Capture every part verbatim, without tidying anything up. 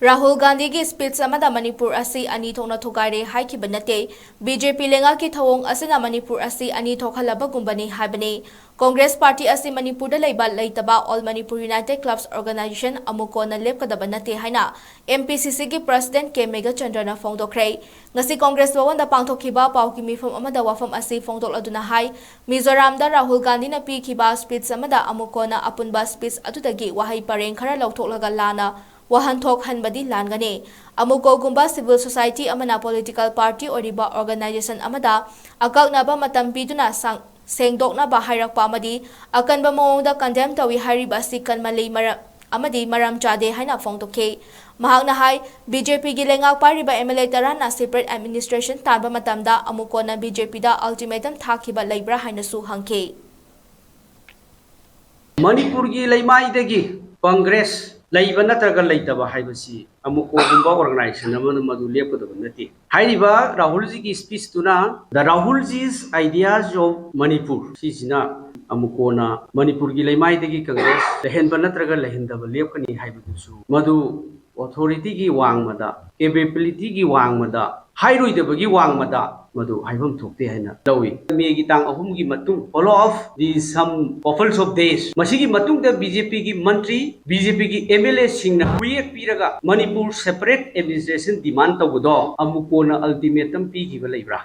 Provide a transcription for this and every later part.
ꯔꯥꯍꯨꯜ ꯒꯥꯟꯙꯤꯒꯤ ꯁ꯭ꯄꯤꯆ ꯑꯃꯗ ꯃꯅꯤꯄꯨꯔ ꯑꯁꯤ ꯑꯅꯤ ꯊꯣꯛꯅ ꯊꯨꯒꯥꯏꯔꯦ ꯍꯥꯏꯈꯤꯕ ꯅꯠꯇꯦ꯫ ꯕꯤ ꯖꯦ ꯄꯤ ꯂꯩꯉꯥꯛꯀꯤ ꯊꯧꯑꯣꯡ ꯑꯁꯤꯅ ꯃꯅꯤꯄꯨꯔ ꯑꯁꯤ ꯑꯅꯤ ꯊꯣꯛꯍꯜꯂꯕꯒꯨꯝꯕꯅꯤ ꯍꯥꯏꯕꯅꯤ꯫ ꯀꯣꯡꯒ꯭ꯔꯦꯁ ꯄꯥꯔꯇꯤ ꯑꯁꯤ ꯃꯅꯤꯄꯨꯔꯗ ꯂꯩꯕ ꯂꯩꯇꯕ All Manipur United Clubs Organization ꯑꯃꯨꯛ ꯀꯣꯟꯅ ꯂꯦꯞꯀꯗꯕ ꯅꯠꯇꯦ ꯍꯥꯏꯅ ꯑꯦꯝ ꯄꯤ ꯁꯤ ꯁꯤꯒꯤ ꯄ꯭ꯔꯁꯤꯗꯦꯟꯠ ꯀꯦ ꯃꯦꯘꯆꯟꯗ꯭ꯔꯅ ꯐꯣꯡꯗꯣꯛꯈ꯭ꯔꯦ꯫ ꯉꯁꯤ ꯀꯣꯡꯒ꯭ꯔꯦꯁ ꯚꯋꯟꯗ ꯄꯥꯡꯊꯣꯛꯈꯤꯕ ꯄꯥꯎꯒꯤ ꯃꯤꯐꯝ ꯑꯃꯗ ꯋꯥꯐꯝ ꯑꯁꯤ ꯐꯣꯡꯗꯣꯛꯂꯗꯨꯅ ꯍꯥꯏ, ꯃꯤꯖꯣꯔꯥꯝꯗ ꯔꯥꯍꯨꯜ ꯒꯥꯟꯙꯤꯅ ꯄꯤꯈꯤꯕ ꯁ꯭ꯄꯤꯆ ꯑꯃꯗ ꯑꯃꯨꯛ ꯀꯣꯟꯅ ꯑꯄꯨꯟꯕ ꯁ꯭ꯄꯤꯆ ꯑꯗꯨꯗꯒꯤ ꯋꯥꯍꯩ ꯄꯔꯦꯡ ꯈꯔ ꯂꯧꯊꯣꯛꯂꯒ ꯂꯥꯟꯅ ꯋꯥꯍꯟꯊꯣꯛ ꯍꯟꯕꯗꯤ ꯂꯥꯟꯒꯅꯤ꯫ ꯑꯃꯨꯛ ꯀꯣꯒꯨꯝꯕ ꯁꯤꯚꯤꯜ ꯁꯣꯁꯥꯏꯇꯤ ꯑꯃꯅ ꯄꯣꯂꯤꯇꯤꯀꯦꯜ ꯄꯥꯔꯇꯤ ꯑꯣꯏꯔꯤꯕ ꯑꯣꯔꯒꯅꯥꯏꯖꯦꯁꯟ ꯑꯃꯗ ꯑꯀꯛꯅꯕ ꯃꯇꯝ ꯄꯤꯗꯨꯅ ꯁꯪ-, ꯁꯦꯡꯗꯣꯛꯅꯕ ꯍꯥꯏꯔꯛꯄ ꯑꯃꯗꯤ ꯑꯀꯟꯕ ꯃꯑꯣꯡꯗ ꯀꯟꯗꯦꯝ ꯇꯧꯏ ꯍꯥꯏꯔꯤꯕ ꯑꯁꯤ ꯀꯟꯃꯜꯂꯤ ꯃꯔꯝ, ꯑꯃꯗꯤ ꯃꯔꯝ ꯆꯥꯗꯦ ꯍꯥꯏꯅ ꯐꯣꯡꯗꯣꯛꯈꯤ꯫ ꯃꯍꯥꯛꯅ ꯍꯥꯏ, ꯕꯤ ꯖꯦ ꯄꯤꯒꯤ ꯂꯩꯉꯥꯛ ꯄꯥꯏꯔꯤꯕ ꯑꯦꯝ ꯑꯦꯜ ꯑꯦ ꯇꯔꯥꯅ ꯁꯦꯄꯔꯦꯠ ꯑꯦꯗꯃꯤꯅꯤꯁꯇ꯭ꯔꯦꯁꯟ ꯇꯥꯟꯕ ꯃꯇꯝꯗ ꯑꯃꯨꯛ ꯀꯣꯟꯅ ꯕꯤ ꯖꯦ ꯄꯤꯗ ꯑꯜꯇꯤꯃꯦꯇꯝ ꯊꯥꯈꯤꯕ ꯂꯩꯕ꯭ꯔꯥ ꯍꯥꯏꯅꯁꯨ ꯍꯪꯈꯤ꯫ ꯃꯅꯤꯄꯨꯔꯒꯤ ꯂꯩꯃꯥꯏꯗꯒꯤ ꯀꯪꯒ꯭ꯔꯦꯁ ꯂꯩꯕ ꯅꯠꯇ꯭ꯔꯒ ꯂꯩꯇꯕ ꯍꯥꯏꯕꯁꯤ ꯑꯃꯨꯛ ꯀꯣꯒꯨꯝꯕ ꯑꯣꯔꯒꯅꯥꯏꯖꯦꯁꯟ ꯑꯃꯅ ꯃꯗꯨ ꯂꯦꯞꯀꯗꯕ ꯅꯠꯇꯦ꯫ ꯍꯥꯏꯔꯤꯕ ꯔꯥꯍꯨꯜꯖꯤꯒꯤ ꯁ꯭ꯄꯤꯆꯇꯨꯅ The Rahulji's Ideas of Manipur ꯁꯤꯁꯤꯅ ꯑꯃꯨꯛ ꯀꯣꯟꯅ ꯃꯅꯤꯄꯨꯔꯒꯤ ꯂꯩꯃꯥꯏꯗꯒꯤ ꯀꯪꯒ꯭ꯔꯦꯁ ꯂꯩꯍꯟꯕ ꯅꯠꯇ꯭ꯔꯒ ꯂꯩꯍꯟꯗꯕ ꯂꯦꯞꯀꯅꯤ ꯍꯥꯏꯕꯗꯨꯁꯨ ꯃꯗꯨ ꯑꯣꯊꯣꯔꯤꯇꯤꯒꯤ ꯋꯥꯡꯃꯗ, ꯀꯦꯄꯦꯕꯤꯂꯤꯇꯤꯒꯤ ꯋꯥꯡꯃꯗ, ꯍꯥꯏꯔꯣꯏꯗꯕꯒꯤ ꯋꯥꯡꯃꯗ ꯃꯗꯨ ꯍꯥꯏꯐꯝ ꯊꯣꯛꯇꯦ ꯍꯥꯏꯅ ꯂꯧꯏ꯫ ꯃꯦꯒꯤ ꯇꯥꯡ ꯑꯍꯨꯝꯒꯤ ꯃꯇꯨꯡ, follow of the some couples of days, ꯃꯁꯤꯒꯤ ꯃꯇꯨꯡꯗ ꯕꯤ ꯖꯦ ꯄꯤꯒꯤ ꯃꯟꯇ꯭ꯔꯤ, ꯕꯤ ꯖꯦ ꯄꯤꯒꯤ ꯑꯦꯝ ꯑꯦꯜ ꯑꯦꯁꯤꯡꯅ ꯈꯨꯌꯦꯛ ꯄꯤꯔꯒ ꯃꯅꯤꯄꯨꯔ ꯁꯦꯄꯔꯦꯠ ꯑꯦꯗꯃꯤꯅꯤꯁꯇ꯭ꯔꯦꯁꯟ ꯗꯤꯃꯥꯟ ꯇꯧꯕꯗꯣ ꯑꯃꯨꯛ ꯀꯣꯟꯅ ꯑꯜꯇꯤꯃꯦꯇꯝ ꯄꯤꯈꯤꯕ ꯂꯩꯕ꯭ꯔꯥ?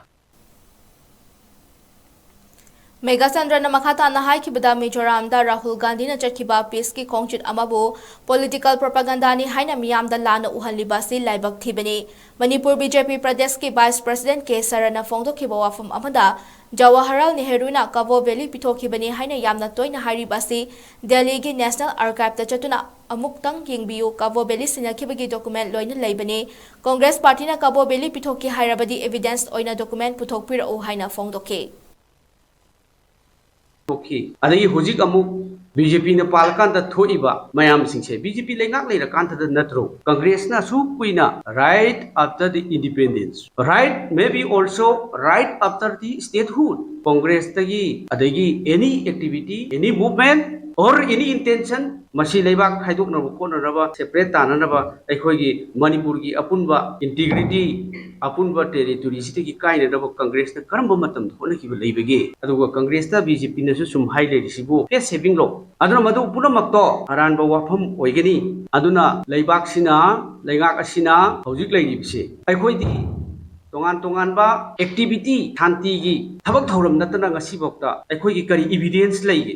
ꯃꯦꯘꯆꯟꯗ꯭ꯔꯅ ꯃꯈꯥ ꯇꯥꯅ ꯍꯥꯏꯈꯤꯕꯗ, ꯃꯤꯖꯣꯔꯥꯝꯗ ꯔꯥꯍꯨꯜ ꯒꯥꯟꯙꯤꯅ ꯆꯠꯈꯤꯕ ꯄꯤꯁꯀꯤ ꯈꯣꯡꯆꯠ ꯑꯃꯕꯨ ꯄꯣꯂꯤꯇꯤꯀꯦꯜ ꯄ꯭ꯔꯣꯄꯥꯒꯥꯟꯗꯥꯅꯤ ꯍꯥꯏꯅ ꯃꯤꯌꯥꯝꯗ ꯂꯥꯟꯅ ꯎꯍꯜꯂꯤꯕ ꯑꯁꯤ ꯂꯥꯏꯕꯛ ꯊꯤꯕꯅꯤ꯫ ꯃꯅꯤꯄꯨꯔ ꯕꯤ ꯖꯦ ꯄꯤ ꯄ꯭ꯔꯗꯦꯁꯀꯤ ꯚꯥꯏꯁ ꯄ꯭ꯔꯁꯤꯗꯦꯟꯠ ꯀꯦ ꯁꯔꯅ ꯐꯣꯡꯗꯣꯛꯈꯤꯕ ꯋꯥꯐꯝ ꯑꯃꯗ, ꯖꯋꯥꯍꯔꯂꯥꯜ ꯅꯦꯍꯔꯨꯅ ꯀꯕꯣ ꯚꯦꯂꯤ ꯄꯤꯊꯣꯛꯈꯤꯕꯅꯤ ꯍꯥꯏꯅ ꯌꯥꯝꯅ ꯇꯣꯏꯅ ꯍꯥꯏꯔꯤꯕ ꯑꯁꯤ ꯗꯦꯜꯂꯤꯒꯤ ꯅꯦꯁꯅꯦꯜ ꯑꯥꯔꯀꯥꯏꯚꯇ ꯆꯠꯇꯨꯅ ꯑꯃꯨꯛꯇꯪ ꯌꯦꯡꯕꯤꯌꯨ, ꯀꯕꯣ ꯚꯦꯂꯤ ꯁꯤꯟꯅꯈꯤꯕꯒꯤ ꯗꯣꯀꯨꯃꯦꯟꯠ ꯂꯣꯏꯅ ꯂꯩꯕꯅꯤ꯫ ꯀꯣꯡꯒ꯭ꯔꯦꯁ ꯄꯥꯔꯇꯤꯅ ꯀꯕꯣ ꯚꯦꯂꯤ ꯄꯤꯊꯣꯛꯈꯤ ꯍꯥꯏꯔꯕꯗꯤ ꯑꯦꯚꯤꯗꯦꯟꯁ ꯑꯣꯏꯅ ꯗꯣꯀꯨꯃꯦꯟꯠ ꯄꯨꯊꯣꯛꯄꯤꯔꯛꯎ ꯍꯥꯏꯅ ꯐꯣꯡꯗꯣꯛꯈꯤ꯫ ꯊꯣꯛꯈꯤ꯫ ꯑꯗꯒꯤ ꯍꯧꯖꯤꯛ ꯑꯃꯨꯛ ꯕꯤ ꯖꯦ ꯄꯤꯅ ꯄꯥꯜꯂꯀꯥꯟꯗ ꯊꯣꯛꯏꯕ ꯃꯌꯥꯝꯁꯤꯡꯁꯦ, ꯕꯤ ꯖꯦ ꯄꯤ ꯂꯩꯉꯥꯛ ꯂꯩꯔꯀꯥꯟꯗꯗ ꯅꯠꯇ꯭ꯔꯣ ꯀꯪꯒ꯭ꯔꯦꯁꯅ ꯑꯁꯨꯛ ꯀꯨꯏꯅ right after the independence, right, maybe also right after the statehood, ꯀꯣꯡꯒ꯭ꯔꯦꯁꯇꯒꯤ ꯑꯗꯒꯤ any activity, any movement, or any intention, ꯃꯁꯤ ꯂꯩꯕꯥꯛ ꯈꯥꯏꯗꯣꯛꯅꯕ ꯈꯣꯠꯅꯅꯕ, separate ꯇꯥꯅꯅꯕ, ꯑꯩꯈꯣꯏꯒꯤ ꯃꯅꯤꯄꯨꯔꯒꯤ ꯑꯄꯨꯟꯕ integrity, ꯑꯄꯨꯟꯕ territory ꯁꯤꯗꯒꯤ ꯀꯥꯏꯅꯅꯕ ꯀꯪꯒ꯭ꯔꯦꯁꯅ ꯀꯔꯝꯕ ꯃꯇꯝꯗ ꯍꯣꯠꯅꯈꯤꯕ ꯂꯩꯕꯒꯦ? ꯑꯗꯨꯒ ꯀꯪꯒ꯭ꯔꯦꯁꯇ BJPꯅꯁꯨ ꯁꯨꯝ ꯍꯥꯏ ꯂꯩꯔꯤꯁꯤꯕꯨ face saving ꯂꯣ? ꯑꯗꯨꯅ ꯃꯗꯨ ꯄꯨꯝꯅꯃꯛꯇꯣ ꯑꯔꯥꯟꯕ ꯋꯥꯐꯝ ꯑꯣꯏꯒꯅꯤ꯫ ꯑꯗꯨꯅ ꯂꯩꯕꯥꯛꯁꯤꯅ, ꯂꯩꯉꯥꯛ ꯑꯁꯤꯅ ꯍꯧꯖꯤꯛ ꯂꯩꯔꯤꯕꯁꯤ, ꯑꯩꯈꯣꯏꯗꯤ ꯇꯣꯉꯥꯟ ꯇꯣꯉꯥꯟꯕ activity, ꯁꯥꯟꯇꯤꯒꯤ ꯊꯕꯛ ꯊꯧꯔꯝ ꯅꯠꯇꯅ ꯉꯁꯤꯐꯥꯎꯗ ꯑꯩꯈꯣꯏꯒꯤ ꯀꯔꯤ evidence ꯂꯩꯒꯦ?